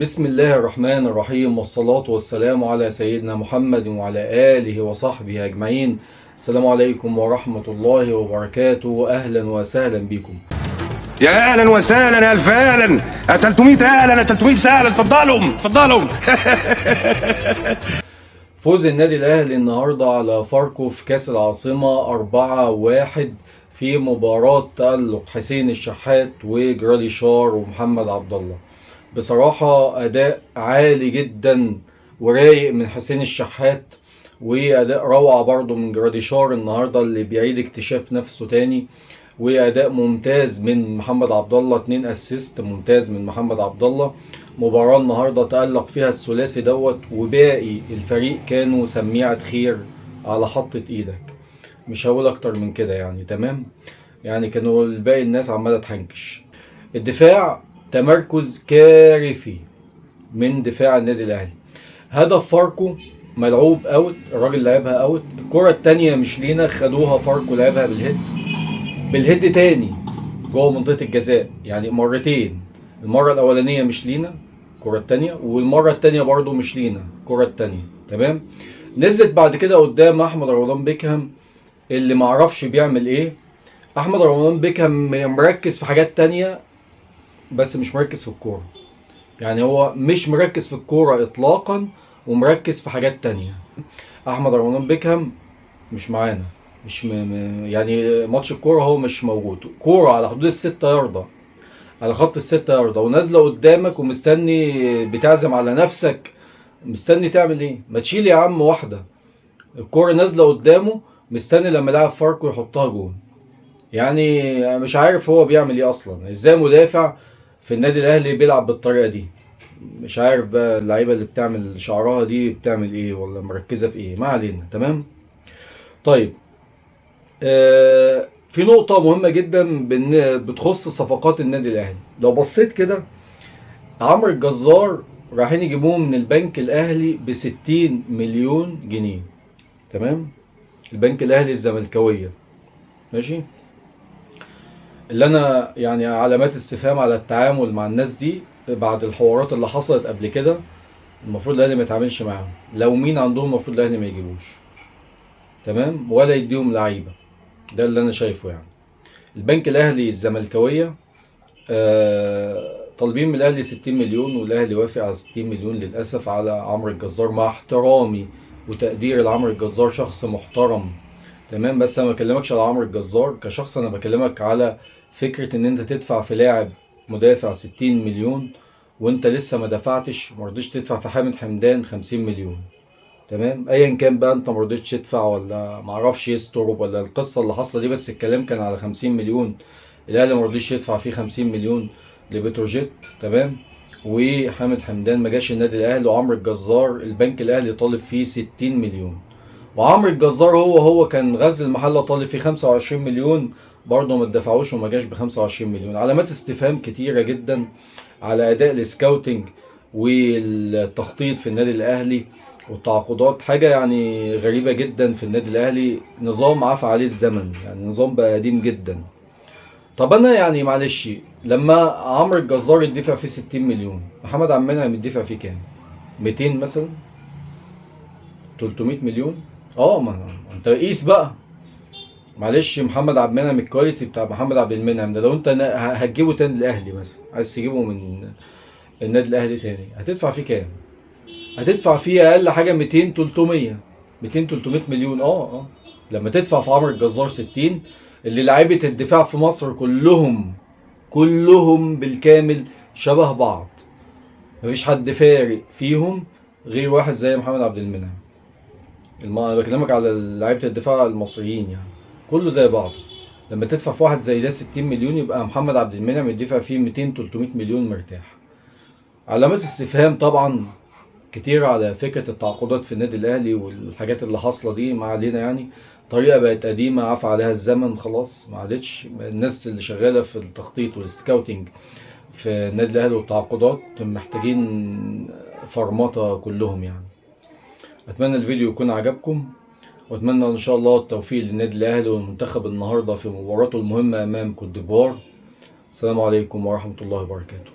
بسم الله الرحمن الرحيم، والصلاة والسلام على سيدنا محمد وعلى آله وصحبه أجمعين. السلام عليكم ورحمة الله وبركاته، أهلا وسهلا بكم. يا اهلا وسهلا، يا الف اهلا، 300 اهلا، 300 سهلا، اتفضلوا اتفضلوا. فوز النادي الأهلي النهاردة على فاركو في كأس العاصمة 4-1 في مباراة تألق حسين الشحات وجراديشار ومحمد عبد الله. بصراحة أداء عالي جدا ورايق من حسين الشحات، وأداء روعة برضو من جراديشار النهاردة اللي بيعيد اكتشاف نفسه تاني، وأداء ممتاز من محمد عبد الله، 2 assist ممتاز من محمد عبد الله. مباراة النهاردة تألق فيها الثلاثي دوت، وباقي الفريق كانوا سميعة خير على حطة ايدك، مش هقول اكتر من كده يعني. تمام، يعني كانوا الباقي الناس عمالة تحنكش. الدفاع تمركز كارثي من دفاع النادي الاهلي. هدف فاركو ملعوب out، الراجل لعبها out. الكرة التانية مش لينا، خدوها فاركو لعبها بال head، بال head تاني جوه منطقة الجزاء، يعني مرتين. المرة الأولانية مش لينا الكرة التانية، والمرة التانية برضو مش لينا الكرة التانية. تمام، نزلت بعد كده قدام أحمد رمضان بيكهام اللي معرفش بيعمل ايه. أحمد رمضان بيكهام مركز في حاجات تانية بس مش مركز في الكورة، يعني هو مش مركز في الكورة إطلاقا ومركز في حاجات تانية. أحمد رمضان بيكهام مش معانا، مش يعني ماتش الكورة هو مش موجود. كورة على حدود الستة ياردة، على خط الستة ياردة، ونازلة قدامك ومستني، بتعزم على نفسك، مستني تعمل ايه؟ ما تشيل يا عم واحدة. الكورة نازلة قدامه، مستني لما لاعب فاركو يحطها جون. يعني مش عارف هو بيعمل ايه اصلا. ازاي مدافع في النادي الاهلي بيلعب بالطريقة دي؟ مش عارف بقى اللعيبة اللي بتعمل شعرها دي بتعمل ايه ولا مركزة في ايه. ما علينا. تمام، طيب في نقطة مهمة جدا بتخص صفقات النادي الأهلي. لو بصيت كده، عمرو الجزار رايحين يجيبوه من البنك الأهلي ب60 مليون جنيه. تمام، البنك الأهلي الزملكاوية، ماشي. اللي أنا يعني علامات استفهام على التعامل مع الناس دي بعد الحوارات اللي حصلت قبل كده. المفروض الأهلي ما يتعاملش معاهم، لو مين عندهم المفروض الأهلي ما يجيبوش، تمام، ولا يديهم لعيبة. ده اللي أنا شايفه يعني. البنك الأهلي الزملكاوية طالبين من الأهلي 60 مليون، والأهلي وافق على 60 مليون للأسف على عمرو الجزار، مع احترامي وتقديري لعمرو الجزار، شخص محترم، تمام، بس أنا ما بكلمكش على عمرو الجزار كشخص، أنا بكلمك على فكرة إن أنت تدفع في لاعب مدافع 60 مليون وأنت لسه ما دفعتش، ما رضيتش تدفع في حامد حمدان 50 مليون. تمام، ايا كان بقى انت ما رضيتش تدفع ولا ما اعرفش ايه ستروب ولا القصه اللي حاصله دي، بس الكلام كان على 50 مليون. الاهلي ما رضيش يدفع فيه 50 مليون لبتروجيت، تمام، وحامد حمدان ما جاش النادي الاهلي، وعمرو الجزار البنك الاهلي طالب فيه 60 مليون، وعمرو الجزار هو كان غزل المحله طالب فيه 25 مليون، برضه ما اتدفعوش وما جاش ب 25 مليون. علامات استفهام كتيره جدا على اداء ال scouting والتخطيط في النادي الاهلي والتعاقدات، حاجة يعني غريبة جدا في النادي الأهلي. نظام عفى عليه الزمن، يعني نظام بقى قديم جدا. طب أنا يعني معلش، لما عمرو الجزار يدفع فيه 60 مليون، محمد عبد المنعم يدفع فيه كام؟ 200 مثلا؟ 300 مليون؟ ما انت قيس بقى. معلش، محمد عبد المنعم ال quality بتاع محمد عبد المنعم ده لو انت هتجيبه تاني الاهلي مثلا، عايز تجيبه من النادي الاهلي تاني، هتدفع فيه كام؟ هتدفع فيه اقل حاجه 200 300، 200 300 مليون. لما تدفع في عمرو الجزار 60، اللي لعيبه الدفاع في مصر كلهم بالكامل شبه بعض، مفيش حد فارق فيهم غير واحد زي محمد عبد المنعم. انا بكلمك على لعيبه الدفاع المصريين، يعني كله زي بعضه. لما تدفع في واحد زي ده 60 مليون، يبقى محمد عبد المنعم يدفع فيه 200 300 مليون مرتاح. علامات استفهام طبعا كتير على فكرة التعاقدات في النادي الأهلي والحاجات اللي حاصلة دي. ما علينا، يعني طريقة بقت قديمة عفى عليها الزمن، خلاص ما عادتش. الناس اللي شغالة في التخطيط وال scouting في النادي الأهلي والتعاقدات محتاجين فرمطة كلهم يعني. أتمنى الفيديو يكون عجبكم، وأتمنى إن شاء الله التوفيق للنادي الأهلي والمنتخب النهاردة في مباراته المهمة أمام كوت ديفوار. السلام عليكم ورحمة الله وبركاته.